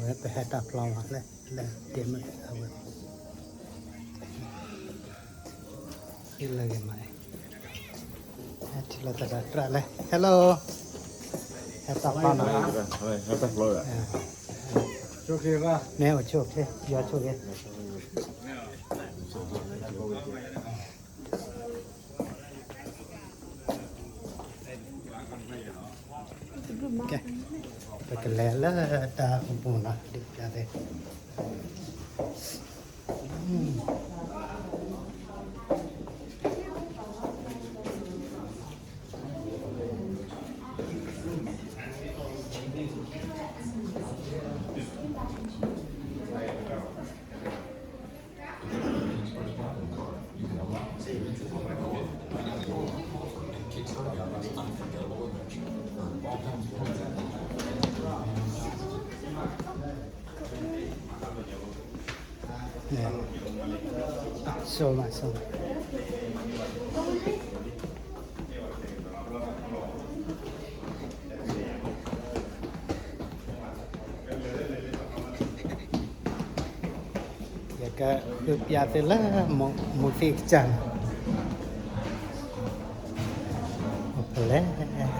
ဝဲပဟဲတၢ်ဖျီမး လၢ လၢဒ့မုၣ်အဝဲ ဟ့ၣ်လၢဂ့ၤမး, ဟဲထံၣ်လီၤသရၣ်တြၢ်လဲၣ်, Hello, ဟဲတၢ်ဖျီနီၤ, မ့ၢ်အိၣ်ဆိၣ်ချ့ ယွၤဆိၣ်ဂ့ၤ ကဲ, ပကလဲၤလၢတၢ်အိၣ်ပူၤနီၤ, ဒုးပျးသ့ စိမး စိမး ယကဃုပျးသုလၢမူၤသ့ၣ်ကစၢ်န့ၣ်,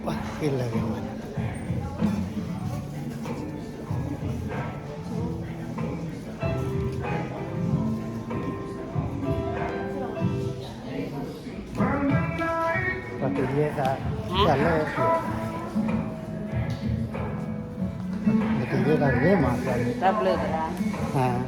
အိၣ်ဖဲလဲၣ်, ပှၤဟ့ၣ်လၢဂ့ၤမး, ပှၤတယဲၢ်သး တၢ်လၢ ပှၤတယဲၢ်သးတဂ့ၤမး ပှၤန့ၣ် တၢ်ဘျၢသရၣ်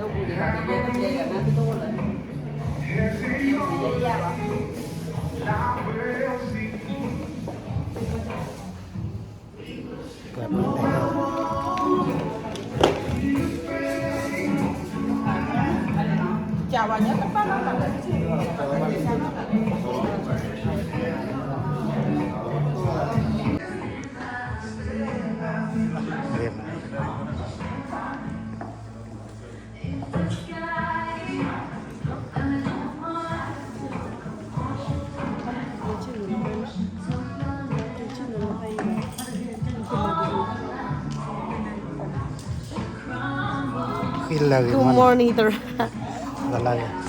Good morning သရၣ် လၢဂ့ၤ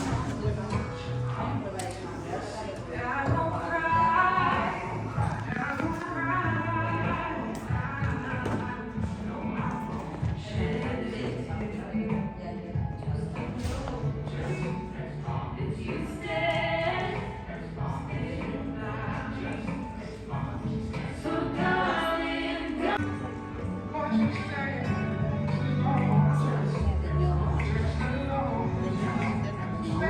Just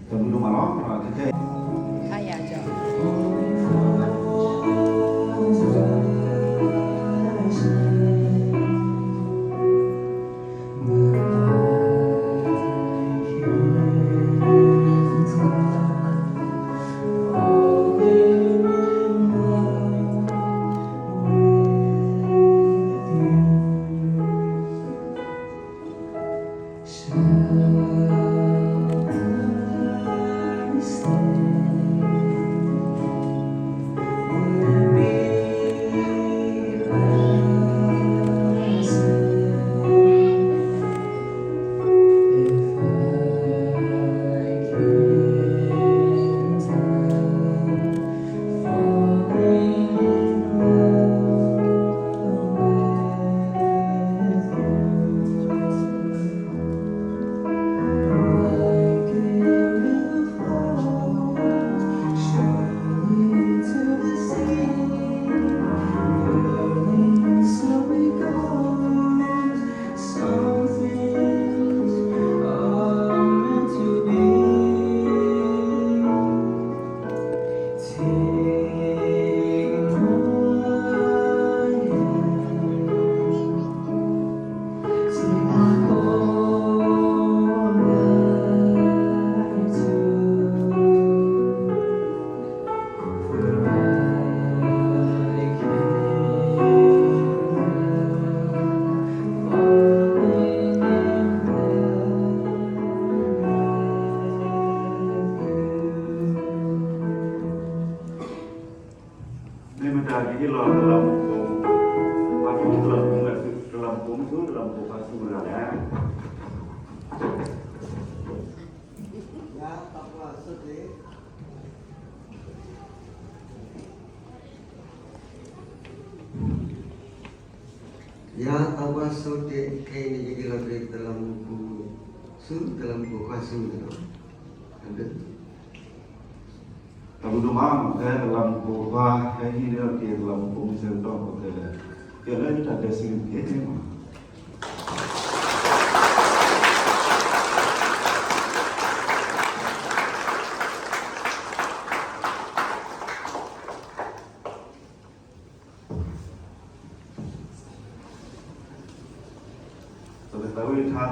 တမုဒိၣ်မးလီၤ. မ့ၢ်မတၤဒ်အံၤလီၤ တလးမူးဖိ, ပှၤထူတလးမူးဖိ, တလးမူးဖိမ့ၢ်ထူ တလးမူးဖိခွါဆူၣ်မတၤလဲၣ်. ယၤသးပှၢ်ဆိတ့ ခဲအံၤန့ၣ် ယက့ၤလီၤတရံးတလးမူးဖိ ဆူတလးမူးဖိခွါဆူၣ်န့ၣ်လီၤ. တၢ်ဘျုးဒိၣ်မး ဖဲတလးမူးဖိခွါ ဖဲဟံးန့ၢ်က့ၤတလးမူးဖိမုၢ်ဆၢကတီၢ်ဖိခဲလၢာ် ကဲလၢတၢ်ဒဲးစံးန့ၣ်တက့ၢ်မး.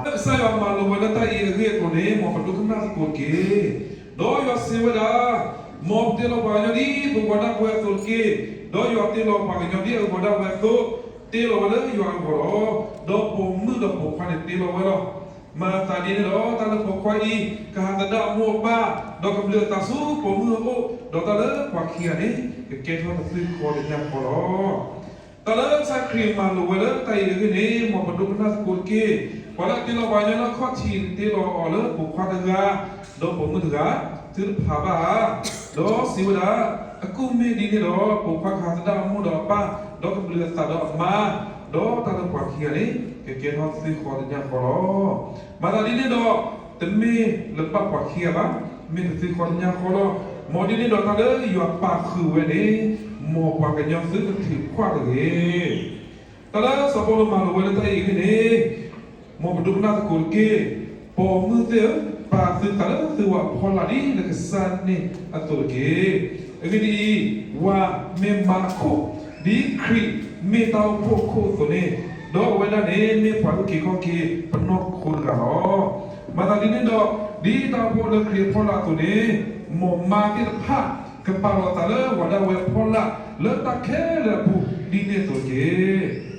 ကစၢ်ယွၤမၤလိာ်ဝဲလၢတၢ်အံၤအဂ့ၢ်အကျိၤန့ၣ် မ်ပဒိကနၣ်သကိးတက့ၢ်. ဒီးယွၤစံးဝဲဒၣ်, မ်ပတ့လီၤပှၤကညီဒ်ပဂီၤဒၣ်ဝဲအသိးတက့ၢ်. ဒီးယွၤတ့လီၤပှၤကညီဒ်အဂီၤဒၣ်ဝဲအသိး, တ့လီၤဝဲလၢယွၤအဂီၢ်လီၤ. ဒီးပိာ်မုၣ်ဒီးပိာ်ခွါန့ၣ်တ့လီၤဝဲလီၤ. မၤသးဒ်န့ၣ်ဒီး တၢ်လၢပိာ်ခွါအံၤ ကဟးသဒၣ်အမိၢ်အပၢ်, ဒီးကဘျုးအသးဆူပိာ်မုၣ်အအိၣ်, ဒီးတၢ်လၢပှၤခံဂၤန့ၣ် ကကဲထီၣ်တဖုဃီတညၣ်ဃီလီၤ. တၢ်လၢကစၢ်ခရံာ်မၤလိာ်ဝဲလၢတၢ်အံၤအဂ့ၢ်န့ၣ် မ်ပဒိကနၣ်သကိးတက့ၢ်. ပှၤလၢအတ့လီၤပှၤကညီလၢအခီၣ်ထံး တ့လီၤအီၤလၢပိာ်ခွါတဂၤ, ဒီးပိာ်မုၣ်တဂၤ, သုတဖးဘၣ်ဧါ. ဒီးစံးဝဲဒၣ်, အကူၣ်မ့ၢ်ဒ်န့ၣ်ဒီး ပိာ်ခွါကဟးသဒၣ်အမိၢ်ဒီးအပၢ်, ဒီးကဘျုးအသးဒီးအမါ, ဒီးတၢ်လၢပှၤခံဂၤန့ၣ် ကကဲထီၣ်သုဃီတညၣ်ဃီလီၤ. မၤသးဒ်န့ၣ်ဒီး တမ့ၢ်လၢဘၣ်ပှၤခံဂၤဘၣ်, မ့ၢ်တသုဃီတညၣ်ဃီလီၤ. မ်ဒ်န့ၣ်ဒီးတၢ်လၢယွၤပာ်ဃုာ်ဝဲန့ၣ်, မ်ပှၤကညီသုကထုးဖှၣ်တဂ့ၤ. တၢ်လၢစီၤပီလူးမၤလိာ်ဝဲလၢတၢ်အံၤအဂ့ၢ်န့ၣ်, မ်ပဒိကနၣ်သကိးတက့ၢ်. ပိာ်မုၣ်သ့ၣ်ဧၢ, ပာ်သုသးလၢသုဝၤအဖီလာ်ဒ်လၢကစၢ်န့ၣ်အသိးတက့ၢ်. အဂ့ၢ်ဒ်အံၤ, ဝၤမ့ၢ်မါအခိၣ်, ဒ်ခရံာ်မ့ၢ်တၢ်အိၣ်ဖှိၣ်အခိၣ်အသိးန့ၣ်, ဒီးအဝဲဒၣ်န့ၣ်မ့ၢ်ပှၤအုၣ်က့ၤခီၣ်က့ၤပနီၢ်ခိတဂၤလီၤ. မၤသးဒ်န့ၣ်ဒီး, ဒ်တၢ်အိၣ်ဖှိၣ်လၢခရံာ်အဖီလာ်အသိးန့ၣ်, မ်မါသ့ၣ်တဖၣ်ကပာ်လီၤသးလၢပှၤဒၣ်ဝဲအဖီလာ်လၢတၢ်ခဲလၢာ်အပူၤဒ်န့ၣ်အသိးတက့ၢ်.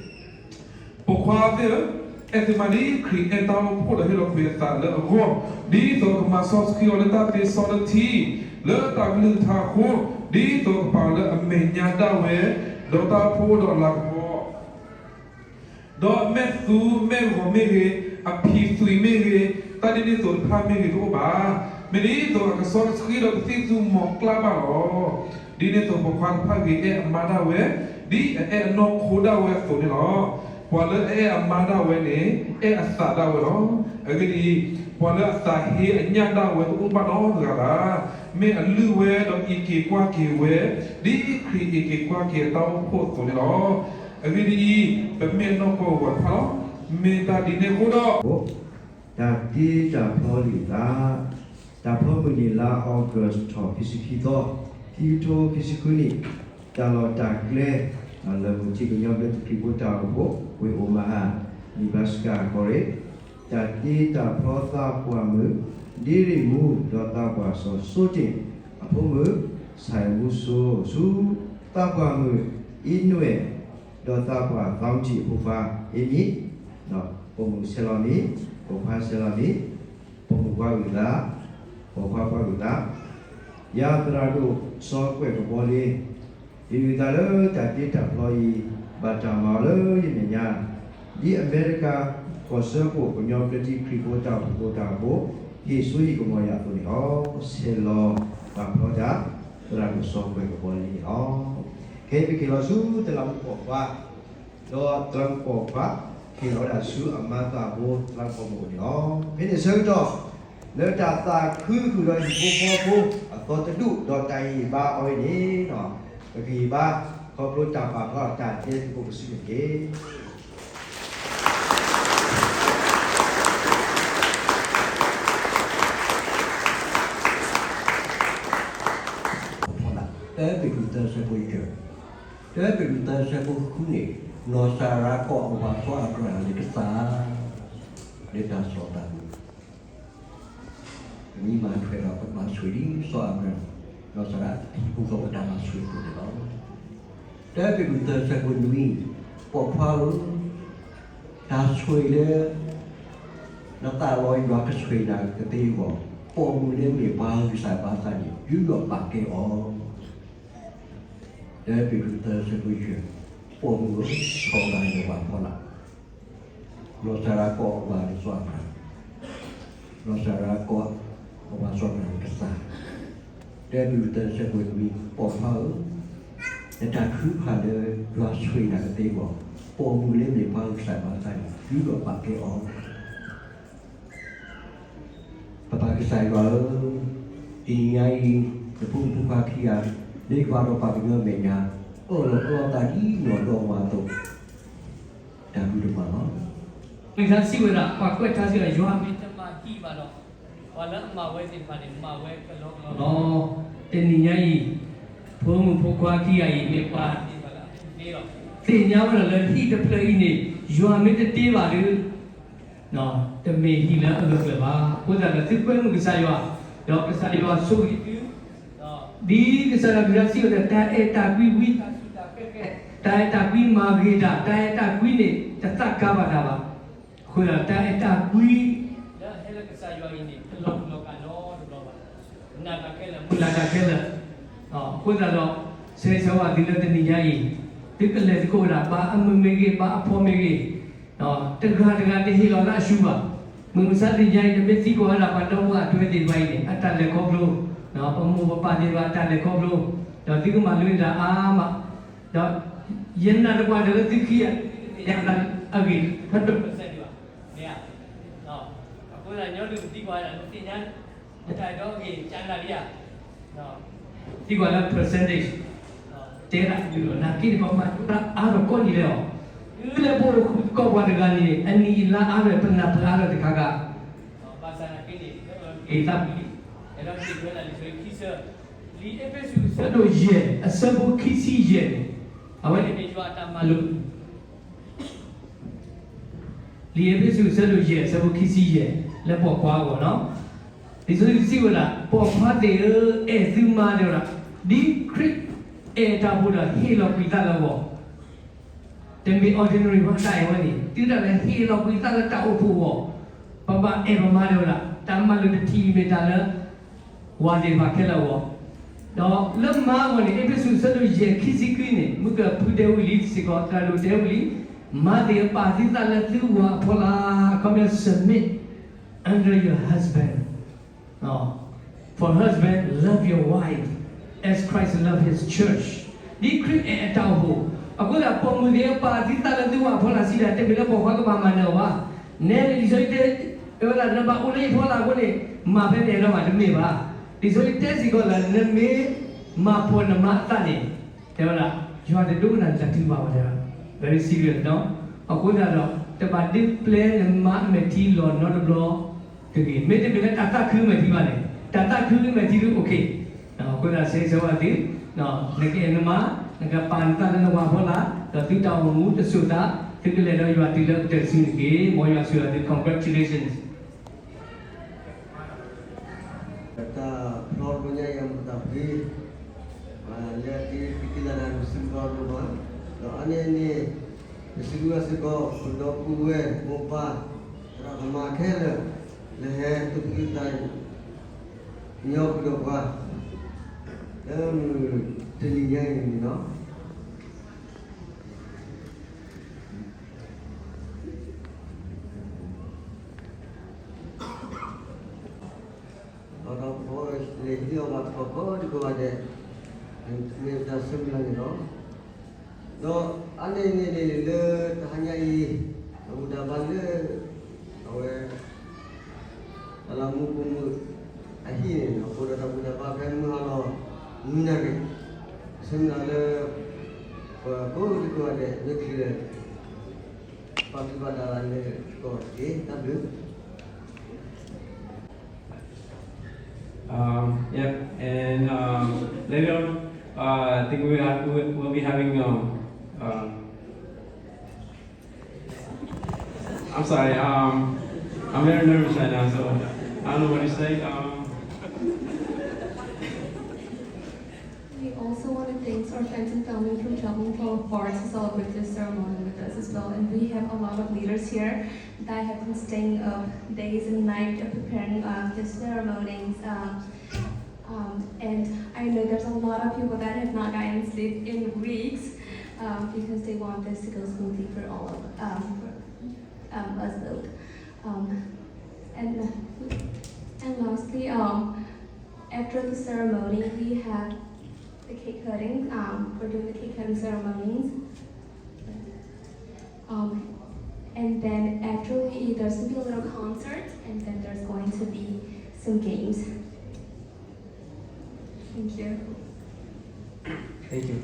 ပိာ်ခွါသ့ၣ်ဧၢ, အဲၣ်သုမါဒ်ခရံာ်အဲၣ်တၢ်အိၣ်ဖှိၣ်ဒီးဟ့ၣ်လီၤကွံာ်အသးလၢအဂီၢ်, ဒ်သိးကမၤစီဆှံအီၤလၢတၢ်သ့စီတထံ, လၢတၢ်ကလုၢ်ကထါအဃိ, ဒ်သိးကပာ်အီၤလၢအမဲာ်ညါဒၣ်ဝဲ, ဒီးတၢ်အိၣ်ဖှိၣ်အိၣ်ဒီးအလၤကပီၤ ဒီးအမဲာ်သူမဲာ်ဂီၤမ့ၢ်ဂ့ၤ, အဖံးသွံးမ့ၢ်ဂ့ၤ, တၢ်ဒ်န့ၣ်အသိးတဖၣ်မ့ၢ်ဂ့ၤတအိၣ်ဘၣ်. မ့ၢ်ဒ်သိးအကစီတဆှံဒီးကသံၣ်သူမီၤကျၢ်ဘၣ်လီၤ. ဒ်န့ၣ်အသိးပိာ်ခွါတဖၣ်ဂ့ၤအဲၣ်အမါဒၣ်ဝဲ, ဒ်အအဲၣ်အနီၢ်ခိဒၣ်ဝဲအသိးန့ၣ်လီၤ. ပှၤလၢအအဲၣ်အမါဒၣ်ဝဲန့ၣ်, အဲၣ်အသးဒၣ်ဝဲလီၤ. အဂ့ၢ်ဒ်အံၤ, ပှၤလၢအသးဟ့အညၣ်ဒၣ်ဝဲတအိၣ်ဘၣ်နီတဂၤဘၣ်. မ့ၢ်အလုၢ်ဝဲဒီးအံးက့ၤကွၢ်က့ၤဝဲ, ဒ်ခရံာ်အံးက့ၤကွၢ်က့ၤအတၢ်အိၣ်ဖှိၣ်အသိးန့ၣ်လီၤ. အဂ့ၢ်ဒ်အံၤ, ပမ့ၢ်အနီၢ်ကီၢ်ဂီၤတဖၣ်လီၤ. မ့ၢ်တၢ်ဒ်န့ၣ်အဃိဒီး တၢ်တ့တၢ်ဖျီလံာ်သး, တၢ်ဖျီမုၢ်နံၤလါအီကူးထီၣ် ခံဆံခံသီ, ခံကထိခံဆံဃုနံၣ်, တၢ်လီၢ်တၢ်ကျဲ, လၢမုၢ်ထံကညီဘျၢထံခရံာ်ဖိတၢ်အိၣ်ဖှိၣ် ဝ့ၢ် Omaha, Nebraska ကီၢ်ရ့ၣ်, တၢ်တ့တၢ်ဖျီသးပှၢ်မုၣ် ဒ့ရ့ၣ်မူ ဒီးသးပှၢ်စီၤစိတ့ၣ် အဖိမုၣ် ဆၢၣ်မူစိ ဆူ သးပှၢ်မုၣ် အံနွဲၣ် ဒီးသးပှၢ်သီထံၣ်အဖိခွါ အ့မံ, ပိာ်မုၣ်ဆဲးလီၤမံ, ပိာ်ခွါဆဲးလီၤမံ, ပိာ်မုၣ်ပှၤအုၣ်သး, ပိာ်ခွါပှၤအုၣ်သး, ယၤသရၣ်ဒိၣ်စီၤကွဲၢ်ကဘီလ့, ယအုၣ်သးလၢတၢ်တ့တၢ်ဖျီအံၤ ဘၣ်တၢ်မၤအီၤလၢယမဲာ်ညါ, ဒ်အမဲရကၤ ကီၢ်စၢဖှိၣ်ကညီဘျၢထံခရံာ်ဖိတၢ်အိၣ်ဖှိၣ်ဖိတၢ်အိၣ်ဖှိၣ် ဟ့ၣ်စိဟ့ၣ်ကမီၤယၤအသိးန့ၣ်လီၤ. ဆဲးလီၤပာ်ဖျီတၢ် သရၣ်ဒိၣ်စီၤကွဲၢ်ကဘီလ့န့ၣ်လီၤ. ခဲအံၤပက့ၤလီၤဆူတလးမူပိာ်ခွါ, ဒီးတလးမူပိာ်ခွါ ဟ့ၣ်လီၤဝဲဒၣ်ဆူအမါသးဘိတလးမူပိာ်မုၣ်အအိၣ်န့ၣ်လီၤ. ဖဲန့ၣ်ဆၢကတီၢ် လၢတၢ်သးခုဃုာ်ဒီးဟံၣ်ဖိဃီဖိအသီတဒူၣ် ဒီးတၢ်ဟ့ၣ်ဂံၢ်ဟ့ၣ်ဘါအီၤအံၤန့ၣ်, ပကဟ့ၣ်ဘါခီဖျိတၢ်ပာ်ဖျါတၢ်တဲသကိးပစုန့ၣ်တက့ၢ်. တၢပ့းတရူးသၢဆၢဖိယဲၢ်, တၢပ့းတရူးသၢဆၢဖိဃုန့ၣ်, နီၢ်စၤရါကိးအဝၤစီၤအၤဘြၤဟၣ်လၢကစၢ်, လၢတၢ်စီၣ်တၢ်မူ ပမ့ၢ်မၤထွဲဒီးပကဘၣ်ဆိၣ်ဂ့ၤဒ်စီၤအၤဘြၤဟၣ်, နီၢ်စၤရါဟံၣ်ဖိဃီဖိတၢ်ဘၣ်ဆိၣ်ဂ့ၤအသိးန့ၣ်လီၤ. တၢပ့းတရူးသၢဆၢဖိနွံ, ပိာ်ခွါဧၢ, တၢ်ဆိၣ်ဂ့ၤလၢ နသးလီယွၤကဆိၣ်ဂ့ၤနၤကသ့အဂီၢ်, ပိာ်မုၣ်လၢမ့ၢ်ပှၤဂံၢ်စၢ်ဘါစၢ်န့ၣ် ဒုးဒီးပာ်ကဲအီၤ. တၢပ့းတရူးသၢဆၢဖိယဲၢ်, ပိာ်မုၣ်ဧၢ, ထီၣ်ဘၣ်ယွၤအဖီလာ်, နီၢ်စၤရါကိးအဝၤလၢစီၤအၤဘြၤဟၣ်, နီၢ်စၤရါကိးအဝၤစီၤအၤဘြၤဟၣ်လၢကစၢ်, တၢပ့းတရူးသၢဆၢဖိနွံ, ပိာ်ခွါဧၢ, နတၢ်ထုကဖၣ်လၢယွၤဆိၣ်ဂ့ၤနၤကသ့အဂီၢ်, ပိာ်မုၣ်လၢမ့ၢ်ပှၤဂံၢ်စၢ်ဘါစၢ်န့ၣ် ဒုးဒီးပာ်ကဲအီၤ. ပပၢ်ကစၢ်ယွၤဧၢ, တနံၤညါအံၤ နဖိမုၣ်ဖိခွါခံဂၤ လၢယွၤဒီးပှၤကညီအမဲာ်ညါ အၢၣ်လီၤအီလီၤသးဒ်နီၢ်ဒီမါအသိး တၢ်ဘျုးတမၤလီၤ. လံာ်စီဆှံစံးဝဲဒၣ် ပှၤကွဲးထါစံးဝဲဒၣ် ယွၤမ့ၢ်တမၤဟံၣ်ဘၣ်ဒီး ပှၤလၢအမၤဝဲသ့ၣ်တဖၣ်န့ၣ် မၤဝဲကလီကလီလီၤ. တနံၤညါအံၤ ဖိမုၣ်ဖိခွါခံဂၤအံၤ မ့ၢ်ပှၤသ့ၣ်တဖၣ်လၢအတ့လီၤ. သ့ၣ်ညါဝဲဒၣ်လၢဟံၣ်တဖျၢၣ်အံၤန့ၣ် ယွၤမ့ၢ်တတ့ဘၣ်ဒီး တမ့ၢ်ဟံၣ်လၢအဂၢၢ်ကျၢၤဘၣ်. အဃိသတးဒီး သုကွဲမုာ်ကစၢ်ယွၤ, ဒီးကစၢ်ယွၤဆိၣ်ဂ့ၤသု, ဒ်ကစၢ်ယွၤကစံးဝဲဒၣ် တၢ်အဲၣ်တၢ်ကွံဝံသးစူၤ တၢ်အဲၣ်တၢ်ကွံမၤဂ့ၤတၢ်, တၢ်အဲၣ်တၢ်ကွံန့ၣ် တသးကါဘၣ်တၢ်ဘၣ်. အဃိသတးဒီး တၢ်အဲၣ်တၢ်ကွံ လၢအဟဲလၢကစၢ်ယွၤအံၤန့ၣ် တလီၤပလိာ်ကဒီတဘျီဘၣ်. နာ်တၢ်ခဲလၢာ် မုၢ်လၢ်တၢ်ခဲလၢာ်. အဃိသတးဒီး ဆၢဂ့ၤဆၢဝါသုလၢတနံၤညါအံၤ, သုကလဲၤသကိးဝဲဒၣ် ဘၣ်အမုာ်မ့ၢ်ဂ့ၤ, ဘၣ်အဖှီၣ်မ့ၢ်ဂ့ၤ, တဂၤတဂၤတဟ့ၣ်လီၤလၢအဆူဘၣ်. မုၢ်မဆါတနံၤညါအံၤ နမ့ၢ်သံကွၢ်ဝဲဒၣ်ပှၤဒီပုၢ်ဝဲၢ်အဒွဲသ့ၣ်တဖၣ်အံၤန့ၣ် အတၢ်လဲၤခီဖျိ, ပမိၢ်ပပၢ်သ့ၣ်တဖၣ်အတၢ်လဲၤခီဖျိ, ဒီးသုကမၤလိန့ၢ်တၢ်အါမး, ဒီးယနာ်သပှၢ်တၢၢ်လၢသုခံဂၤ ယၤအဂ့ၢ် ဖဲဒိၣ်ပစဲးဒံးဘၣ်, မ့ၢ်ဧါ. အဃိသတး ညီနုၢ်သံကွၢ်ဝဲဒၣ် နသ့ၣ်ညါ တၢ်အဲၣ်ဒိးအဂ့ၢ် ကနၣ်လံဧါ. သံကွၢ်လၢ percentage တဲဒၣ်ဒုးဒီး နာ်က့န့ၣ် ပမၤလိတၢ်အါထီၣ်ကိးနံၤလဲၣ်လီၤ. လၢပအိၣ်ဃုာ်သကိးပှၤတဂၤန့ၣ် အနံၣ်အလါအါထီၣ် ပနၢ်ပၢၢ်အါထီၣ်တခါခါ, ဘၣ်ဆၣ်နာ်က့န့ၣ် လၢအဂ့ၢ်သးဝံၣ် အဲၣ်ဒိးစံးဝဲဒၣ်လံာ်စီဆှံခံဆၢ, လံာ်အ့းဖ့းစူးအဆၢဒိၣ်ယဲၢ် အဆၢဖိခံဆံယဲၢ်န့ၣ်, အဝဲန့ၣ်မ့ၢ်ယွၤအတၢ်မၤလိာ် လံာ်အ့းဖ့းစူးအဆၢဒိၣ်ယဲၢ် အဆၢဖိခံဆံယဲၢ် လၢပိာ်ခွါအဂီၢ်လီၤ. လံာ်စီဆှံစံးဝဲဒၣ်, ပိာ်ခွါသ့ၣ်ဧၢ, အဲၣ်သုမါတဲဝဲဒၣ်, ဒ်ခရံာ်အဲၣ်အတၢ်အိၣ်ဖှိၣ်ဒီးဟ့ၣ်လီၤကွံာ်သးလၢအဂီၢ်, တမ့ၢ် ordinary ဘၣ်တၢ်အဲၣ်ဝဲန့ၣ် တုၤဒၣ်လဲာ်ဟ့ၣ်လီၤကွံာ်သးလၢတၢ်အိၣ်ဖှိၣ်အဂီၢ်, ပဘၣ်အဲၣ်ပမါတဲဝဲဒၣ်, တၢ်မၤလိာ်တထံၣ်အံၤမ့ၢ်တၢ်လၢ ဝၤသ့ၣ်တဖၣ်ခဲလၢာ်အဂီၢ်, ဒီးလၢမါအဂီၢ်န့ၣ် အ့းဖ့းစူးအဆၢဒိၣ်ယဲၢ်ခံဆံခွံန့ၣ် မုၢ်ကဖုတဲဝံၤလံစ့ၢ်ကီး သရၣ်ဒိၣ်တဲဝံၤလံ, မါသ့ၣ်ဧၢ ပာ်သုသးလၢသုဝၤအဖီလာ်, ခီပညီ submit under your husband, for husband love your wife as Christ love his church, ဒ်ခရံာ်အဲၣ်အတၢ်အိၣ်ဖှိၣ်, အဃိသတး ပိာ်မုၣ်သ့ၣ်ဧၢ ပာ်သုသးလၢသုဝၤအဖီလာ်စံးဒၣ် တမ့ၢ်လၢပိာ်ခွါကဘၣ်မၤနၢၤအီၤဘၣ်, နဲန့ၣ် လံာ်စီဆှံတဲ တဲဝဲဒၣ် နဘၣ်အိၣ်လၢယဖီလာ်အဃိန့ၣ် မၤဖဲနအဲၣ်ဒိးဘၣ်တမ့ၢ်ဘၣ်. လံာ်စီဆှံတဲစ့ၢ်ကီးလၢ နမ့ၢ်မၤဖှီၣ်နမါအသးန့ၣ် တဲဝဲဒၣ် ယွၤတဒိကနၣ်တၢ်ထုကဖၣ်ဝဲဒၣ် very serious နီၤ. အဃိသတးဒီး တဘၣ်ဒုးပျဲနမါအမဲာ်ထံလီၤနီတဘျီတဂ့ၤ. မ့တမ့ၢ်လၢတၢ်သးခုမဲာ်ထံဘၣ်န့ၣ် တၢ်သးခုမဲာ်ထံဒုး okay. အဃိသတး ဆၢဂ့ၤဆၢဝါသု နကအဲၣ်နမါ, နကပာ်နသးလၢနဝၤဖီလာ်, ဒီးသုတၢ်အိၣ်မူတစိၤသး, သုကလဲၤဒီးယွၤတုၤလၢကတၢၢ်စုန့ၣ်တက့ၢ်. မ်ယွၤဆိၣ်ဂ့ၤသု congratulations. တၢ်ဖျီတဘိညါအံၤ အမူးတၢ်ဖှံ, လၢအတံၤသကိးလၢတၢ်စံးဘျုးဘၣ်, ဒီးအါန့ၢ်န့ၣ် ပစံးဘျုးဘၣ်စ့ၢ်ကီး ပဒီပုၢ်ဝဲၢ်မိၢ်ပၢ် သရၣ်သမါခဲလၢာ် လၢဟဲသူၣ်ဖှံသးညီဃုာ်ဒီးပှၤ လၢမုၢ်တနံၤညါအံၤန့ၣ်လီၤ. ဒီးပလဲၤဟံးအီၣ်ဘၣ်တကီၢ်ကိးဒံကိးဂၤဒဲး, မ့ၢ်ပတၢ်ဆၢမုၢ်လၢ်န့ၣ်လီၤ. ဒီးအါန့ၢ်န့ၣ်န့ၣ် လၢတဟါညါအံၤ တၢ်ဘူၣ်တၢ်ဘါလၢ အဝဲ တၢ်လၢမူပိာ်မုၣ်အဟံၣ်န့ၣ် အဃိဒီးတၢ်ဘူၣ်တၢ်ဘါဖဲမုၢ်ဟါလီၤ နွံနၣ်ရံၣ်, ဆၢမုၢ်လၢ်လၢ ပှၤကိးဒံကိးဂၤဒဲး လၢချံလၢ ပာ်သူၣ်ပာ်သးလၢကီၢ်တက့ၢ်. တၢ်ဘျုး Um, yep, and um, later on, uh, I think we have, we- we'll be having um, uh, I'm sorry. Um, I'm very nervous right now, so I don't know what to say. Um, We also want to thank our friends and family from traveling from afar to celebrate this ceremony with us as well. And we have a lot of leaders here that have been staying up days and night preparing uh, the ceremonies. Um, um, and I know there's a lot of people that have not gotten sleep in weeks um, because they want this to go smoothly for all of um, for, um, us both. Um, and, and lastly, um, after the ceremony, we have the cake cutting. Um, we're doing the cake cutting ceremonies. Um, and then after we eat, there's going to be a little concert, and then there's going to be some games. Thank you. Thank you.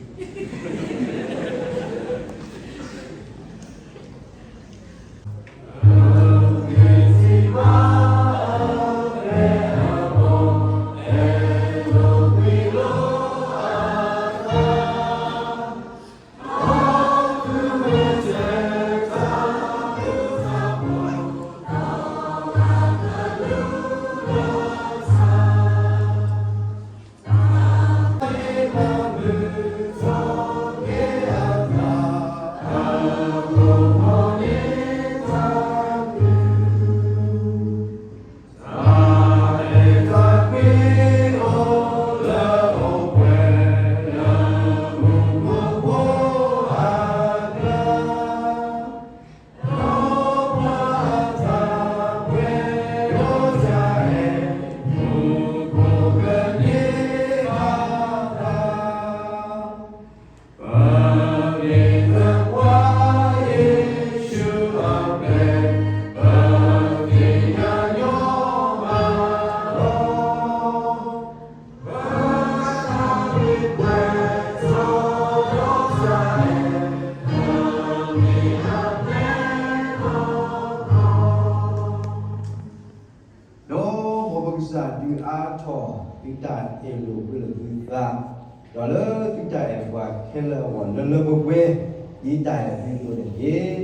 ကစၢ်ဒုးအါထီၣ်သုတၢ်အဲၣ်လိာ်ကွံလိာ်သုသး, ဒီးလၢသုတၢ်အဲၣ်ပှၤခဲလၢာ်အဂီၢ် လၢလၢပှဲၤပှဲၤ ဒ်တၢ်အဲၣ်သုအသိးန့ၣ်တက့ၢ်.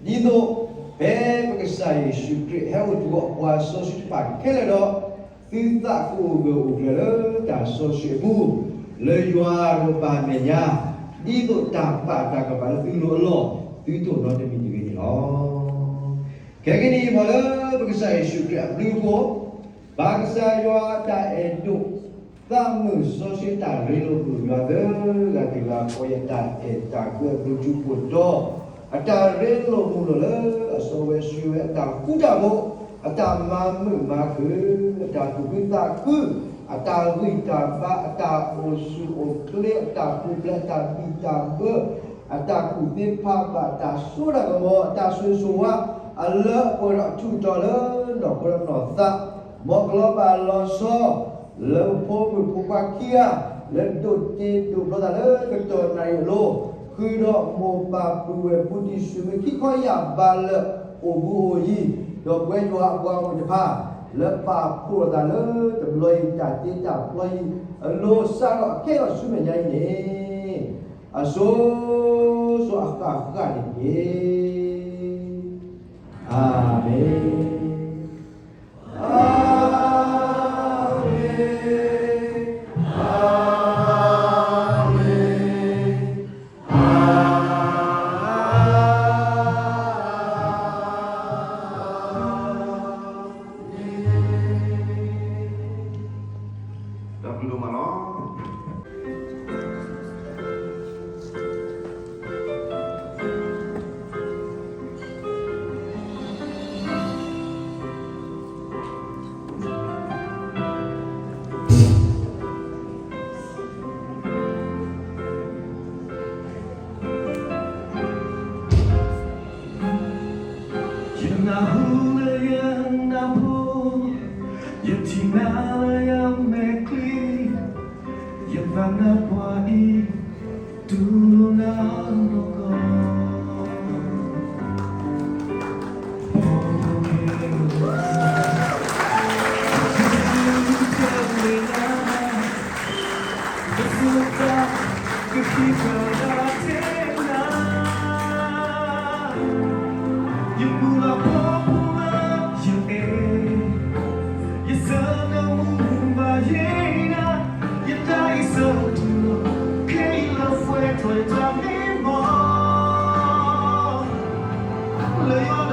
ဒ်သိးဖဲပကစၢ်ယ့ၣ်ၡူးခရံာ်ဟဲအိၣ်တ့ၢ်အီၤ ပှၤစီဆှံတဖၣ်ခဲလၢာ်ဒီး သုသးကအိၣ်ဂၢၢ်အိၣ်ကျၢၤလၢတၢ်စီဆှံအပူၤ, လၢယွၤအကပၤအမဲာ်ညါ, ဒ်သိးတၢ်ပာ်တၢ်ကပၤလၢသုလိၤအလီၢ် သုတအိၣ်နီတမံၤတဂ့ၤန့ၣ်လီၤ. ခဲကနံၣ်အံၤ မ်လၢပကစၢ်ယ့ၣ်ၡူးခရံာ်အဘျုးအဖှိၣ်, ဘၣ်ကစၢ်ယွၤအတၢ်အဲၣ်ဒိၣ်, သးမုာ်စီဆှံတၢ်ရ့လိာ်မုာ်ယွၤသၢဂၤတဂၤဃီ ယတၢ်အဲၣ်တၢ်ကွံအဘျုးထူးဖှိၣ်ဒီး အတၢ်ရ့လိာ်မုာ်လိာ်လၢအစီဝဲဆှံဝဲ အတၢ်ဃူတၢ်ဖိး, အတၢ်မၤမုာ်မၤခုၣ်, အတၢ်သူၣ်ခုသးခု, အတၢ်ဂံၢ်တၢ်ဘါ, အတၢ်အိၣ်ဆူၣ်အိၣ်ချ့, အတၢ်ပူၤဖျဲး, အတၢ်ဘံၣ်တၢ်ဘၢ, အတၢ်ကူၣ်သ့ဖးဘၣ်, အတၢ်စိတၢ်ကမီၤ, အတၢ်ဆိၣ်ဂ့ၤဆိၣ်ဝါ, အလၢအပှဲၤဒီးအထူးအတီၤလၢနီၢ်ခိနီၢ်သး, မ်ကလီၤဘၣ်လီၤဆီ လၢပဖိမုၣ်ဖိခွါခံဂၤ လၢဒိးတ့ဒိးဖျီသးလၢကတီၢ်နၣ်ရံၣ်အလိၤ, ဃုာ်ဒီးမိၢ်ပၢ်ပုၢ်ဝဲၢ်ဖိတံၤဆှၢမုၢ်ခံခီယၢ်ဘးလၢအိၣ်မူအိၣ်ယံၤ, ဒီးပဝဲယွၤအပှၤဂီၢ်မုၢ်တဖၣ် လၢပာ်ဖှိၣ်လိာ်သးလၢတဘျီအံၤ တၢ်တ့တၢ်ဖျီအံၤအလိၤ စးထီၣ်အခဲအံၤဆူမဲာ်ညါအံၤန့ၣ် အစိၤစိၤအဃၣ်ဃၣ်န့ၣ်တက့ၢ်. အၤမ့ၣ်. တၢ်ဘျုးဒိၣ်မးလီၤ. ယနၢ်ဟူလၢယနၢ်ဖိ, ယထံၣ်နၤလၢယမဲာ်ချံ, ယသးနါပှၤအံၤ တူၢ်လိာ်နၤနီၢ်ကီၢ်. ယမုၢ်လၢ်ဖီဖိလၢယအဲၣ်, ယဆၢနၢမူဘၣ်ယဲဒၣ်, ယတၢ်အံၤဆၢထူၣ်လီၤ, ခဲအံၤလၢပှဲၤထီၣ်ယတၢ်မံမီၢ်, လၢယွၤ